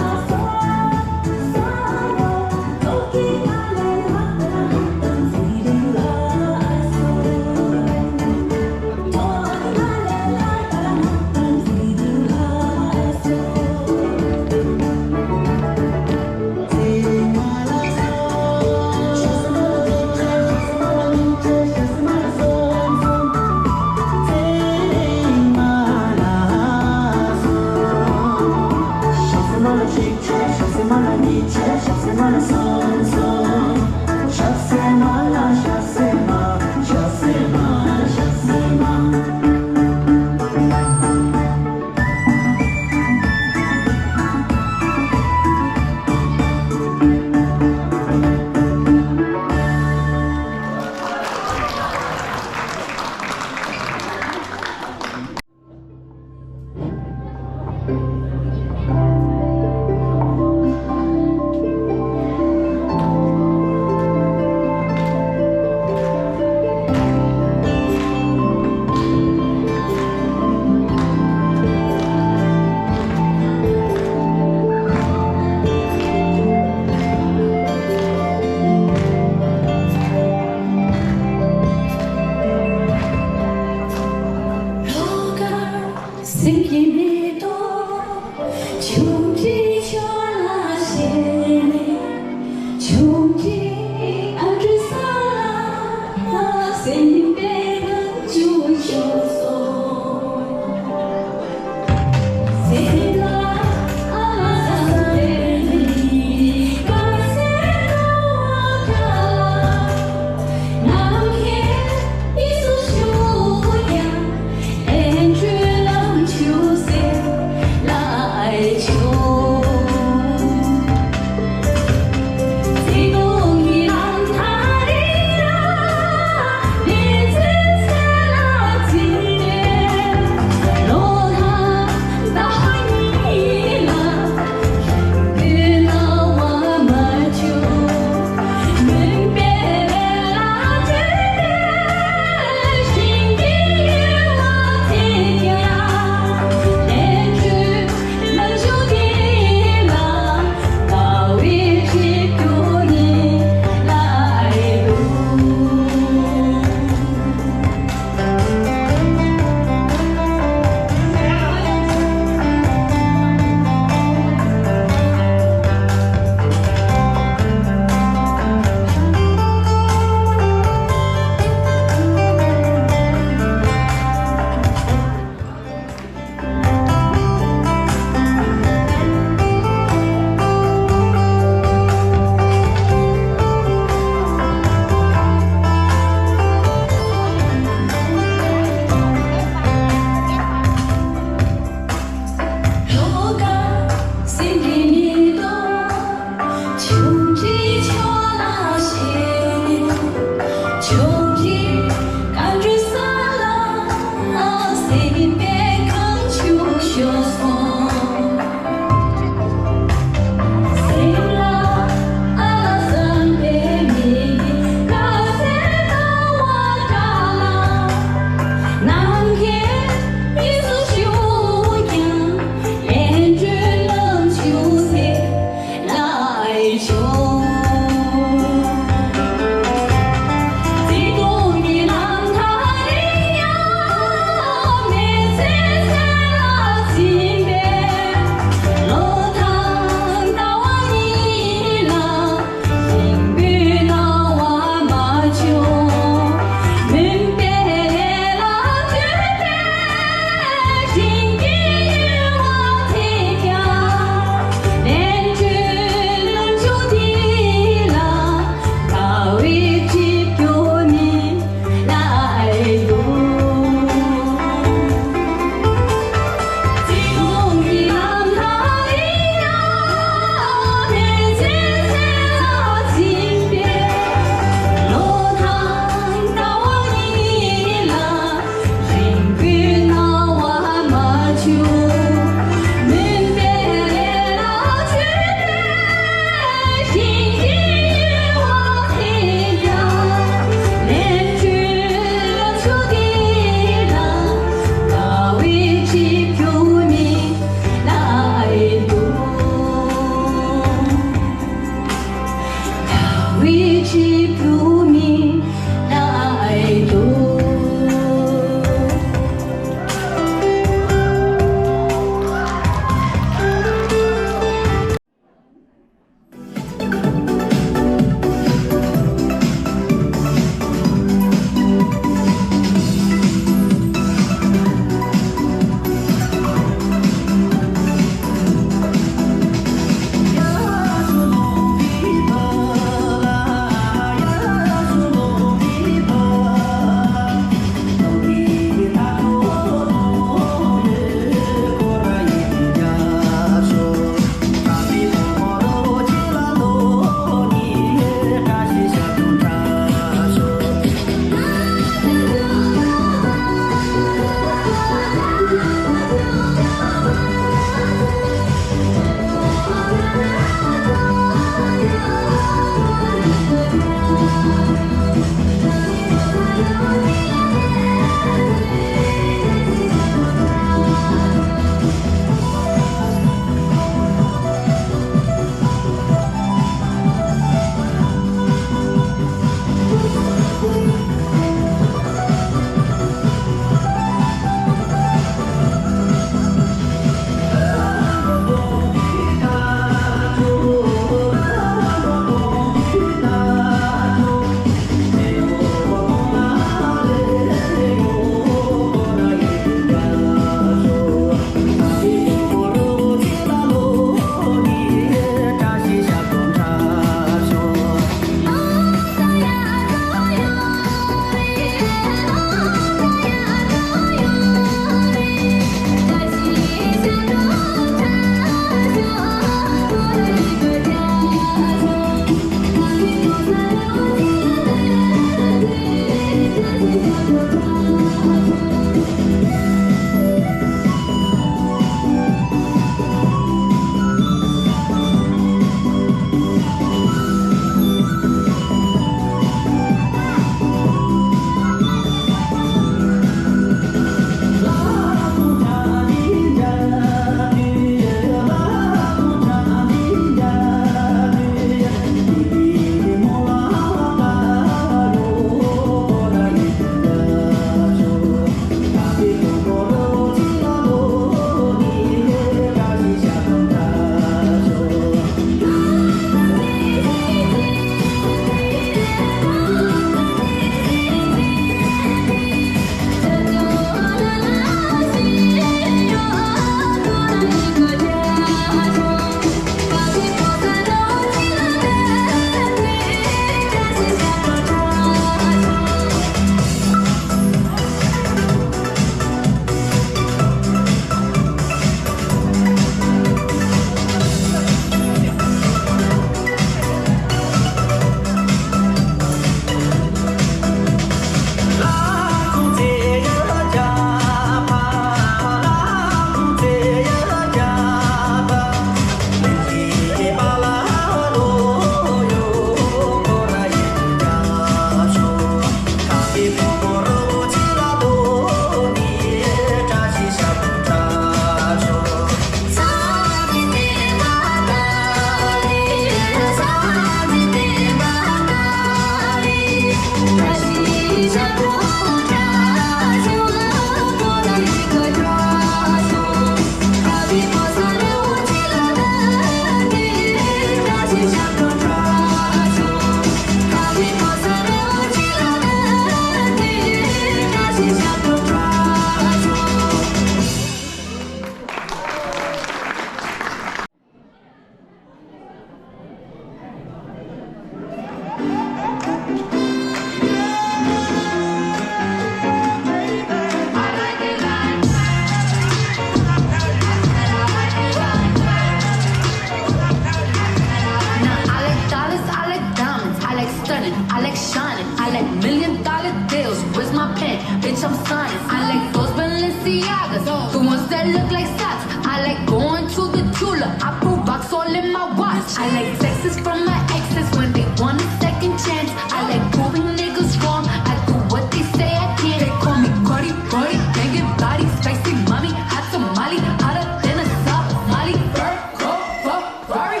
Shining. I like million dollar deals. Where's my pen? Bitch, I'm signing. I like those Balenciagas, the ones that look like socks. I like going to the jeweler. I put rocks all in my watch. I like texts from my exes when they want a second chance. I like proving niggas wrong. I do what they say I can't. They call me Cardi, Cardi, banging body, spicy mommy, hot tamale, hotter than a Somali. Bird, go, go. Rory,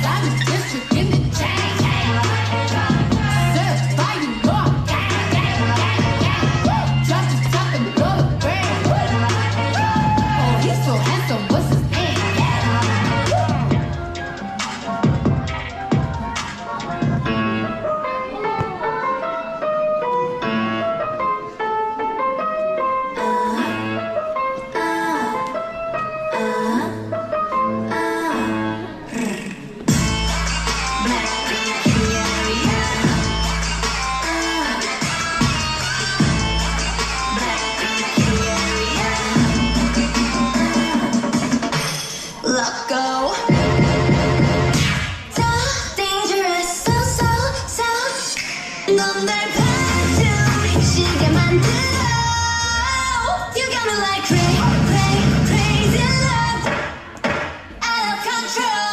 diamond district in the chain. Certified, you know I'm gang, gang, gang, gang. Woo! Just a top and blow the brand. Oh, he's so handsome, what's his name? Let go. So dangerous, so, so, so. 넌 날 봐도 미치게 만들어. You got me like cra-, cra-, crazy love. Out of control.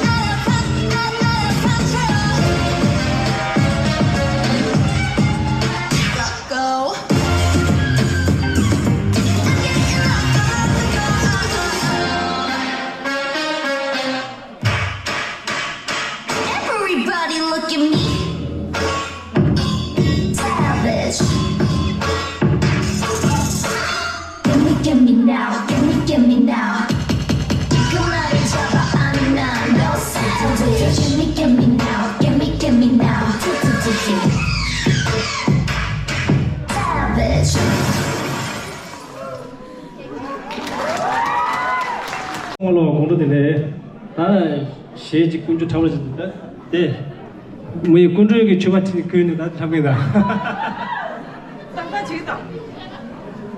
Out of con-, out, out of control. Let go. I'm getting loco. Everybody look at me. Savage. Give me, give me now, give me, give me now. Come on, it's about I'm not no savage. Give me, give me now, give me, give me now. Savage. ཁོང་ལ་དགོང་དྲོ་དེ་ལས་ད་གཞས་ཅིག་ཀུན་སྤྱོད་ཁྲ་བ་ཅིག་འདུག་ད་དེ་མོ་ཡི་ཀུན་སྤྱོད་ཀྱི་མཆོད་པ་ཁྲིད་ནས་ཁུལ་ནས་ད་ལྷབ་གིན་ད།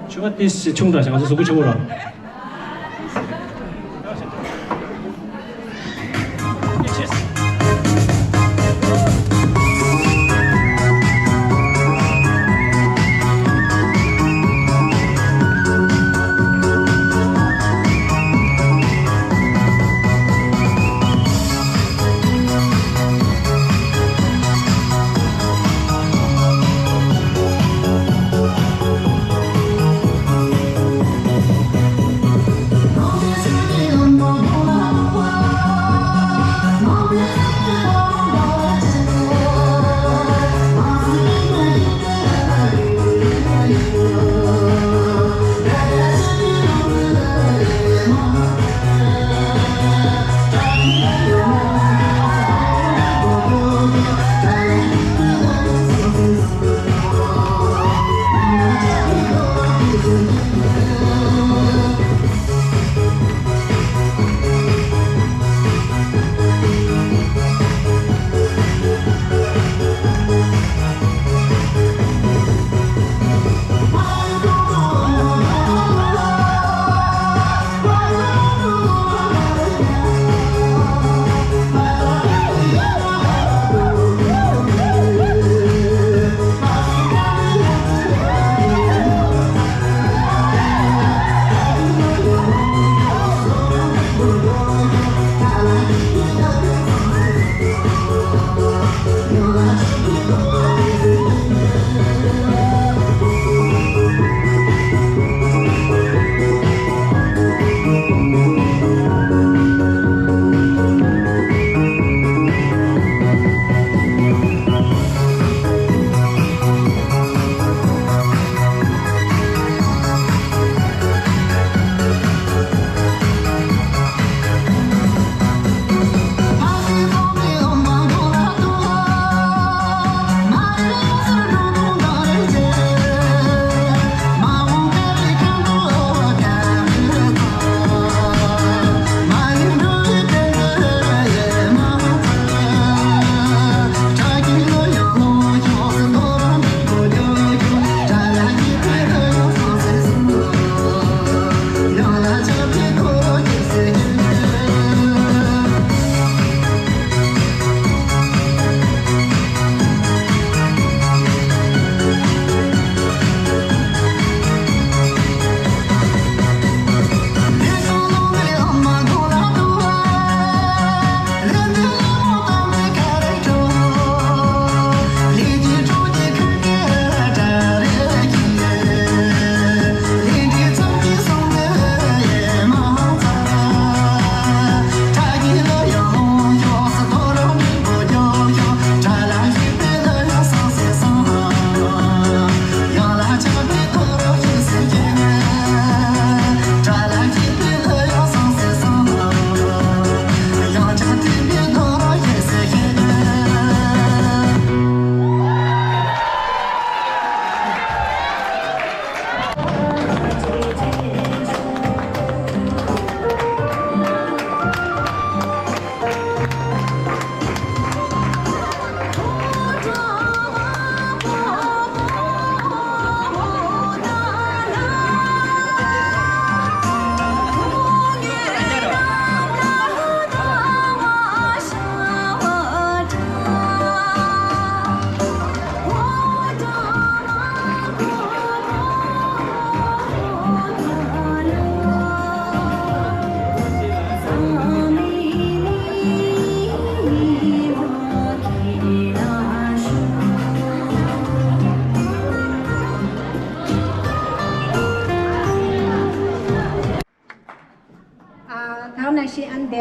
མཆོད་པ་ཏིས་ཆུང་དྲགས་ཤག་ང་ཚོ་གཟུགས་པོ་ཆེན་པོ་ར།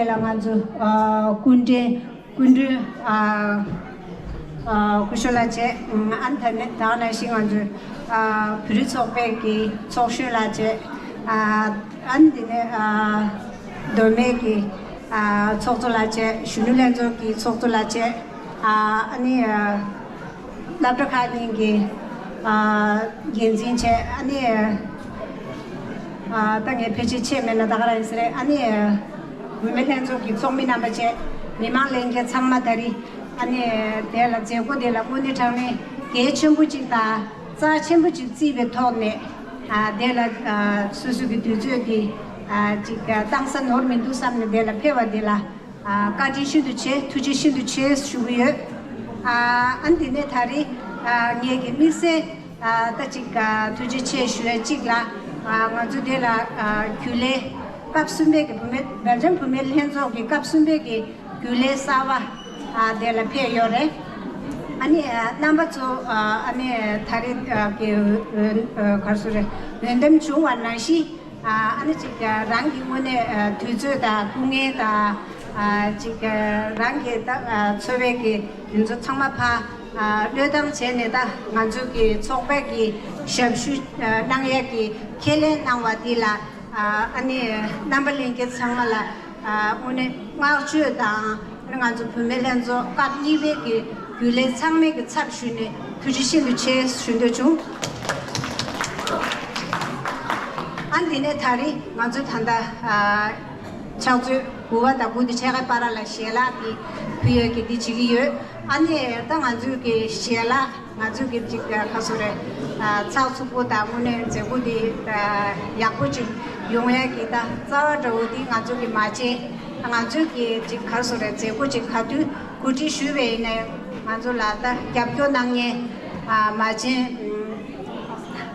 ལ་ང་ཚོ་ཨ་སྐུ་མགྲོན་སྐུ་མགྲོན་ཨ་ཨ་སྐུ་ཞབས་ལགས་བཅས། ཨ་ནི་ད་ནས་ད་ག་ནང་བཞིན་ང་ཚོའི་ཨ་བོད་རིགས་ཚོགས་པའི་གི་ཚོགས་གཞོན་ལགས་བཅས། ཨ་ཨ་ནི་དེ་ནས་ཨ་མདོ་སྨད་ཀྱི་ཨ་ཚོགས་གཙོ་ལགས་བཅས། གཞོན་ནུ་ལྷན་ཚོགས་ཀྱི་ཚོགས་གཙོ་ལགས་བཅས། ཨ་ཨ་ནི་ཨ་སློབ་གྲྭ་ཁག་གཉིས་ཀྱི་ཨ་འགན་འཛིན་བཅས། ཨ་ནི་ཨ་ད་ངས་ཕལ་ཆེར་ཆད་མེད་ན་ད་ག་རང་ཡིན་ས་རེད། ཨ་ནི་ཨ་བུད་མེད་ལྷན་ཚོགས་ཀྱི་ཚོགས་མི་རྣམ་པ་བཅས། མི་མང་ལྷན་རྒྱས་ཚང་མ་ད་རེས་ཨ་ནི་དེ་ལ་མཛད་སྒོ་དེ་ལ་དངོས་གནས་དྲང་གནས་གལ་ཆེན་པོ་ཅིག་དང་རྩ་ཆེན་པོ་ཅིག་བརྩིས་པའི་ཐོག་ནས། ཨ་དེ་ལ་ཨ་སོ་སོ་གི་དུས་ཚོད་འདི་ཨ་ཅིག་བཏང་ས་ནོར་མི་འདུག་བསམ་ནས་དེ་ལ་ཕེབས་པ་འདི་ལ་ཨ་བཀའ་དྲིན་ཤིན་ཏུ་ཆེ། ཐུགས་རྗེ་ཤིན་ཏུ་ཆེ་ཞུ་གི་ཡོད། ཨ་ཨ་འདི་ནས་ད་རེས་ཨ་ངེད་ཀྱི་དམིགས་བསལ་ཨ་ད་ཅིག་ཨ་ཐུགས་རྗེ་ཆེ་ཞུ་ཡ་གཅིག་ལ། ཨ་ང་ཚོ་དེ་ལ་ཨ་རྒྱུན་ལས་སྐབས་གསུམ་པའི་གི་བུད་མེད་སྦེལ་ཇམ་བུད་མེད་ལྷན་ཚོགས་ཀྱི་སྐབས་གསུམ་པའི་གི་རྒྱུན་ལས་གསར་པ་ཨ་དེ་ལ་ཕེབས་ཡོད་རེད། ཨ་ནི་ཨ་རྣམ་པ་ཚོ་ཨ་ཨ་ནི་ད་རེས་ཨ་གི་ཨ་ག་རེ་ཟེར་རེད། འོས་འདེམས་བྱུང་བ་ནང་བཞིན། ཨ་ཨ་ནི་ཅིག་རང་གི་དངོས་གནས་ཨ་དུས་ཚོད་དང་སྐུ་ངལ་དང་། ཨ་ཅིག་རང་གི་ད་ཨ་འཚོ་བའི་གི་དེ་ཚོ་ཚང་མ་ཕར་ཨ་བློས་བཏང་བྱས་ནས། ད་ང་ཚོ་གི་ཚོགས་པའི་གི་ཞབས་ཞུ་ཨ་གནང་ཡས་ཀྱི་ཁས་ལེན་གནང་བ་འདི་ལ་ཨ་ཨ་ནི་རྣམ་པ་ལྷན་རྒྱས་ཚང་མ་ལ་ཨ་དངོས་གནས་བསྔགས་བརྗོད་དང་། ང་ཚོ་བུད་མེད་ལྷན་ཚོགས་སྐབས་གཉིས་པའི་གི་རྒྱུན་ལས་ཚང་མའི་གི་ཚབ་ཞུས་ནས་ཐུགས་རྗེ་ཤིན་ཏུ་ཆེ་ཞུ་འདོད་བྱུང་། ཨ་འདི་ནས་ད་རེས་ང་ཚོ་ད་ལྟ་ཨ་ཕྱག་ཚོད་དགུ་པ་དང་དགུ་དང་ཕྱེད་ཀའི་བར་ལ་ཞལ་ལག་འདི་ཕུལ་ཡས་ཀྱི་འདི་བྱེད་ཀྱི་ཡོད། ཨ་ནི་ད་ང་ཚོའི་གི་ཞལ་ལག་ང་ཚོས་གི་ཅིག་ག་སོ་རེ། ཨ་ཚགས་ཚུད་པོ་དང་དངོས་གནས་མཛད་སྒོ་འདི་ཨ་ཡག་པོ་ཅིག་ཡོང་ཡ་གི་ད་རྩ་བ་འདྲ་བོ་འདི་ང་ཚོ་གི་མ་བྱན། ང་ཚོས་གི་ཅིག་ག་སོ་རེ་མཛད་སྒོ་ཅིག་ག་དུས་གོ་སྒྲིག་ཞུས་པ་ཡིན་ནའི་ང་ཚོ་ལ་ད་རྒྱབ་སྐྱོར་གནང་མཁན་ཨ་མ་བྱན་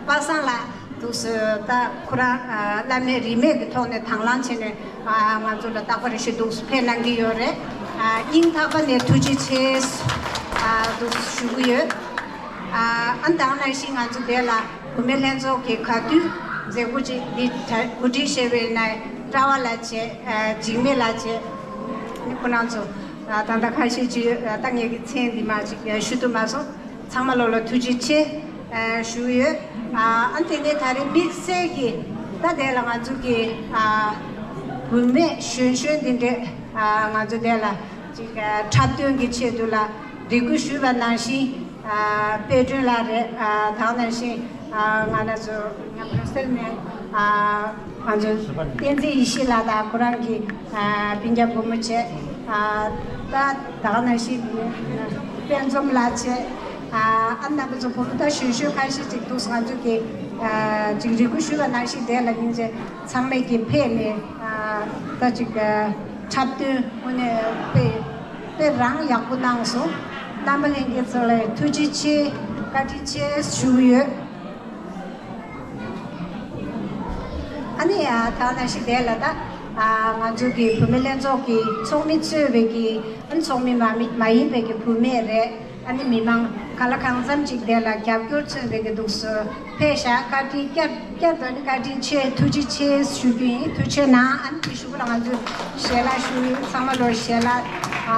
པ་སངས་ལགས་འདུག་སེ། ད་ཁོ་རང་ཨ་བླ་མའི་རིས་མེད་ཀྱི་ཐོག་ནས་དང་བླངས་བྱས་ནས། ཨ་ང་ཚོ་ལ་རྟག་པར་ཞུ་འདུག་ཕེབས་གནང་གི་ཡོད་རེད། ཨ་སྙིང་ཐག་པ་ནས་ཐུགས་རྗེ་ཆེ་ཨ་འདུག་ཞུ་གི་ཡོད། ཨ་ཨ་ད་ག་ནང་བཞིན་ང་ཚོ་དེ་ལ་བུད་མེད་ལྷན་ཚོགས་ཀྱི་ག་དུས་མཛད་སྒོ་ཅིག་འདི་གྲ་གོ་སྒྲིག་བྱས་པའི་ནང་། དྲ་བ་ལགས་བྱས། ཨ་འཇིགས་མེད་ལགས་བྱས། ཁོ་རང་ཚོ་ཨ་ད་ལྟ་ཁ་ཤས་ཅིག་ཡོད། ཨ་ད་ངེད་ཀྱི་མཚན་འདི་མ་ཅིག་ཞུ་ཐུབ་མ་སོང་། ཚང་མ་ལོ་ལ་ཐུགས་རྗེ་ཆེ་ཨ་ཞུ་ཡོད། ཨ་ཨ་དེ་ནས་ད་རེས་དམིགས་བསལ་གྱི་ད་དེ་ལ་ང་ཚོ་གི་ཨ་བུད་མེད་གཞོན་གཞོན་འདི་འདྲས་ཨ་ང་ཚོ་དེ་ལ་ཅིག་ཨ་འཁྲབ་སྟོན་གྱི་ཆེད་དུ་ལ་རེ་སྐུལ་ཞུས་པ་ནང་བཞིན། ཨ་དཔལ་སྒྲོན་ལགས་རེད། ཨ་ད་ནང་བཞིན་ཨ་ང་རང་ཚོ་བྷ་རུ་སེལ་ནས་ཨ་ང་ཚོ་བསྟན་འཛིན་ཡེ་ཤེས་ལགས་དང་ཁོ་རང་གི་ཨ་སྤུན་ཀྱག་བུ་མོ་བྱས། ཨ་ད་ད་ག་ནང་བཞིན་དཔལ་འཛོམས་ལགས་བྱས། ཨ་ཨ་རྣམ་པ་ཚོ་བུ་མོ་ད་གཞོན་གཞོན་ཁ་ཤས་ཅིག་འདུག་ང་ཚོ་གི་ཨ་ཅིག་རེ་སྐུལ་ཞུས་པ་ནང་བཞིན་དེ་ལ་སྙིང་རྗེ་ཚང་མས་ཀྱི་ཕེབས་ནས། ཨ་ད་ཅིག་ཨ་འཁྲབ་སྟོན་དངོས་གནས་དཔེ་དཔེ་རང་ཡག་པོ་གནང་སོང་། རྣམ་པ་ལྷན་རྒྱས་ཚོ་ལ་ཐུགས་རྗེ་ཆེ། བཀའ་དྲིན་ཆེ་ཞུ་གི་ཡོད། ཨ་ནི་ཡ་ད་ནང་བཞིན་དེ་ལ་ད་ཨ་ང་ཚོ་གི་བུད་མེད་ལྷན་ཚོགས་ཀྱི་ཚོགས་མི་གཙོས་པའི་གི་ཨ་ནི་ཚོགས་མི་མ་མི་མ་ཡིན་པའི་གི་བུད་མེད་རེད། ཨ་ནི་མི་མང་ག་ལ་གང་འཚམ་ཅིག་དེ་ལ་རྒྱབ་སྐྱོར་མཚོན་པའི་གི་འདུག་སེ་ཕེབས་ཤག་བཀའ་དྲིན་བསྐྱར་བསྐྱར་དུ་ཨ་ནི་བཀའ་དྲིན་ཆེ། ཐུགས་རྗེ་ཆེ་ཞུ་རྒྱུ་ཡིན། ཐུགས་རྗེ་གནང་། ཨ་ནི་དེ་ཞུ་གུ་ལ་ང་ཚོས་ཞལ་ལག་ཞུ་ཡིན། ཚང་མ་ལོ་ཞལ་ལག་ཨ་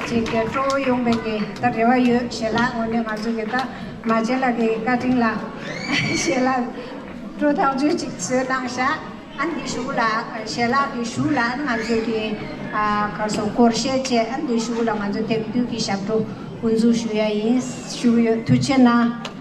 ཅིག་གི་སྤྲོ་བོ་ཡོང་པའི་གི་ད་རེ་བ་ཡོད། ཞལ་ལག་དངོས་གནས་ང་ཚོ་གི་ད་མ་བྱན་ལགས་ཀྱི་བཀའ་དྲིན་ལ་ཞལ་ལག་སྤྲོ་ཐག་ཆོད་ཅིག་བཟོས་གནང་ཤག་ཨ་ནི་གཞུག་ལ་ཞལ་ལག་གི་གཞུག་ལ་ང་ཚོས་ཀྱི་ཨ་གར་སོང་སྐོར་བཤད་བྱས། ཨ་ནི་གཞུག་ལ་ང་ཚོས་དེབ་བསྡུས་ཀྱི་ཞབས་བྲོ་དབུ་འཛུགས་ཞུ་ཡ་ཡིན་ཞུ་གི་ཡོད། ཐུགས་རྗེ་གནང་།